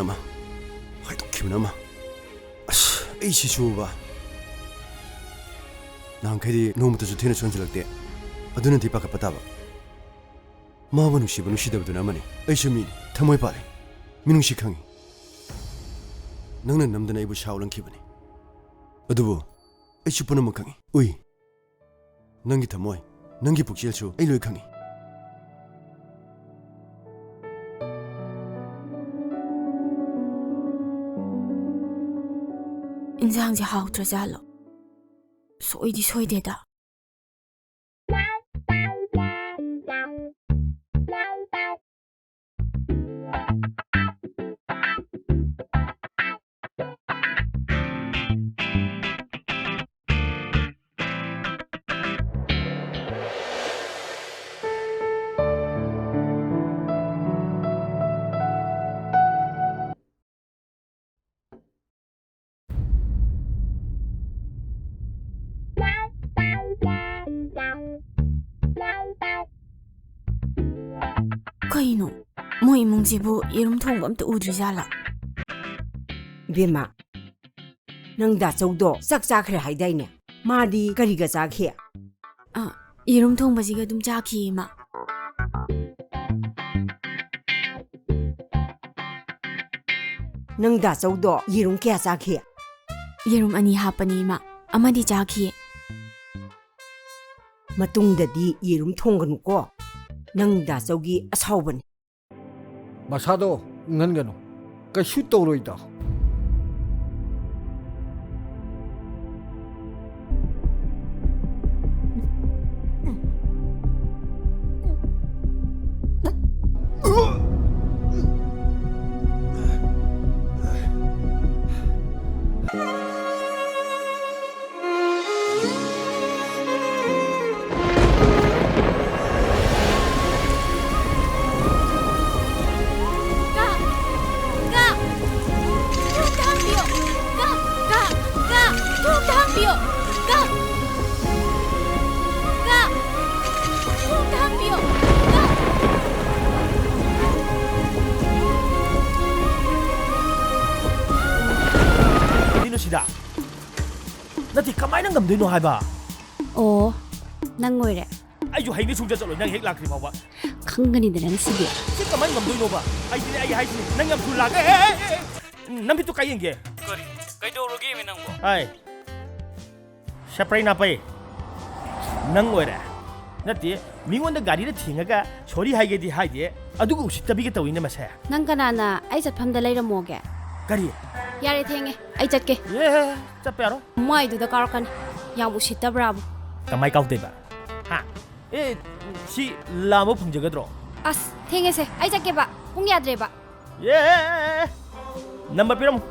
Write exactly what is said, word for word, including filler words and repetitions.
ꯑꯃ, ꯍꯥꯏꯗꯣꯛꯈꯤꯕꯅ ꯑꯃ꯫ ꯑꯁ, ꯑꯩ ꯁꯤꯁꯨꯕ꯫ ꯅꯍꯥꯟꯈꯩꯗꯤ ꯅꯣꯡꯃꯇꯁꯨ ꯊꯦꯡꯅ ꯁꯨꯍꯟꯖꯜꯂꯛꯇꯦ꯫ ꯑꯗꯨꯅꯗꯤ ꯄꯥꯈꯠꯄ ꯇꯥꯕ꯫ ꯃꯥꯕꯨ ꯅꯨꯡꯁꯤꯕ ꯅꯨꯡꯁꯤꯗꯕꯗꯨꯅ ꯑꯃꯅꯤ꯫ ꯑꯩꯁꯨ ꯃꯤꯅꯤ, ꯊꯃꯣꯏ ꯄꯥꯜꯂꯤ꯫ ꯃꯤꯅꯨꯡꯁꯤ ꯈꯪꯉꯤ꯫ ꯅꯪꯅ ꯅꯝꯗꯅ ꯑꯩꯕꯨ ꯁꯥ ꯑꯣꯜꯍꯟꯈꯤꯕꯅꯤ꯫ ꯑꯗꯨꯕꯨ ꯑꯩꯁꯨ ꯄꯨꯝꯅꯃꯛ ꯈꯪꯉꯤ꯫ ꯎꯏ꯫ ꯅꯪꯒꯤ ꯊꯃꯣꯏ, ꯅꯪꯒꯤ ꯄꯨꯛꯆꯦꯜꯁꯨ ꯑꯩ ꯂꯣꯏ ꯈꯪꯉꯤ꯫ ꯏꯟꯖꯥꯡꯁꯦ ꯍꯥꯎꯇ꯭ꯔꯖꯥꯠꯂꯣ? ꯁꯣꯏꯗꯤ ꯁꯣꯏꯗꯦꯗ꯫ ꯀꯩꯅꯣ? ꯃꯣꯏ ꯏꯃꯨꯡꯁꯤꯕꯨ ꯌꯦꯔꯨꯝ ꯊꯣꯡꯕ ꯑꯝꯇ ꯎꯗ꯭ꯔꯤꯖꯥꯠꯂꯥ? ꯏꯕꯦꯝꯃ, ꯅꯪ ꯗꯥꯆꯧꯗꯣ ꯆꯥꯛ ꯆꯥꯈ꯭ꯔꯦ ꯍꯥꯏꯗꯥꯏꯅꯦ? ꯃꯥꯗꯤ ꯀꯔꯤꯒ ꯆꯥꯈꯤ? ꯑ, ꯌꯦꯔꯨꯝ ꯊꯣꯡꯕꯁꯤꯒ ꯑꯗꯨꯝ ꯆꯥꯈꯤ, ꯏꯃꯥ꯫ ꯅꯪ ꯗꯥꯆꯧꯗꯣ ꯌꯦꯔꯨꯝ ꯀꯌꯥ ꯆꯥꯈꯤ? ꯌꯦꯔꯨꯝ ꯑꯅꯤ ꯍꯥꯞꯄꯅꯤ, ꯏꯃꯥ꯫ ꯑꯃꯗꯤ ꯆꯥꯈꯤ꯫ ꯃꯇꯨꯡꯗꯗꯤ ꯌꯦꯔꯨꯝ ꯊꯣꯡꯒꯅꯨꯀꯣ꯫ ꯅꯪ ꯗꯥꯆꯧꯒꯤ ꯑꯁꯥꯎꯕꯅꯤ꯫ ꯃꯁꯥꯗꯣ ꯏꯪꯍꯟꯒꯅꯨ꯫ ꯀꯩꯁꯨ ꯇꯧꯔꯣꯏꯗ꯫ ꯁꯤ ꯀꯃꯥꯏꯅ ꯉꯝꯗꯣꯏꯅꯣ ꯍꯥꯏꯕ? ꯑꯣ, ꯅꯪ ꯑꯣꯏꯔꯦ꯫ ꯑꯩꯁꯨ ꯍꯌꯦꯡꯗꯤ ꯁꯨꯡꯆꯠ ꯆꯠꯂꯣꯏ, ꯅꯪ ꯍꯦꯛ ꯂꯥꯛꯇ꯭ꯔꯤ ꯐꯥꯎꯕ꯫ ꯈꯪꯒꯅꯤꯗꯅ ꯉꯁꯤꯗꯤ꯫ ꯁꯤ ꯀꯃꯥꯏꯅ ꯉꯝꯗꯣꯏꯅꯣꯕ? ꯑꯩꯗꯤꯅꯦ, ꯑꯩ ꯍꯥꯏꯁꯤꯅꯤ, ꯅꯪ ꯌꯥꯝ ꯊꯨꯅ ꯂꯥꯛꯑꯦ꯫ ꯑꯦ, ꯑꯦ, ꯑꯦ, ꯑꯦ, ꯅꯃꯤꯠꯇꯨ ꯀꯥꯏ ꯌꯦꯡꯒꯦ? ꯀꯔꯤ? ꯀꯩꯗꯧꯔꯒꯦꯃꯤ ꯅꯪꯕꯣ? ꯍꯥꯏ, ꯁꯄ꯭ꯔꯩ ꯅꯥꯄꯩ, ꯅꯪ ꯑꯣꯏꯔꯦ꯫ ꯅꯠꯇꯦ, ꯃꯤꯉꯣꯟꯗ ꯒꯥꯔꯤꯗ ꯊꯦꯡꯉꯒ ꯁꯣꯔꯤ ꯍꯥꯏꯒꯦꯗꯤ ꯍꯥꯏꯗꯦ, ꯑꯗꯨꯒ ꯎꯁꯤꯠꯇꯕꯤꯒ ꯇꯧꯏꯅꯦ ꯃꯁꯦ꯫ ꯅꯪ ꯀꯅꯥꯅ ꯑꯩ ꯆꯠꯐꯝꯗ ꯂꯩꯔꯝꯃꯣꯒꯦ? ꯀꯔꯤ? ꯌꯥꯔꯦ, ꯊꯦꯡꯉꯦ, ꯑꯩ ꯆꯠꯀꯦ꯫ ꯑꯦ, ꯆꯠꯄ ꯌꯥꯔꯣꯏ꯫ ꯃꯥꯏꯗꯨꯗ ꯀꯥꯎꯔꯛꯀꯅꯤ꯫ ꯌꯥꯝ ꯎꯁꯤꯠꯇꯕ꯭ꯔꯥꯕꯨ꯫ ꯀꯃꯥꯏ ꯀꯥꯎꯗꯣꯏꯕ? ꯍꯥ? ꯑꯦ, ꯁꯤ ꯂꯥꯝꯕ ꯐꯪꯖꯒꯗ꯭ꯔꯣ? ꯑꯁ, ꯊꯦꯡꯉꯦꯁꯦ, ꯑꯩ ꯆꯠꯀꯦꯕ꯫ ꯄꯨꯡ ꯌꯥꯗ꯭ꯔꯦꯕ꯫ ꯑꯦ, ꯅꯝꯕꯔ ꯄꯤꯔꯝꯃꯨ꯫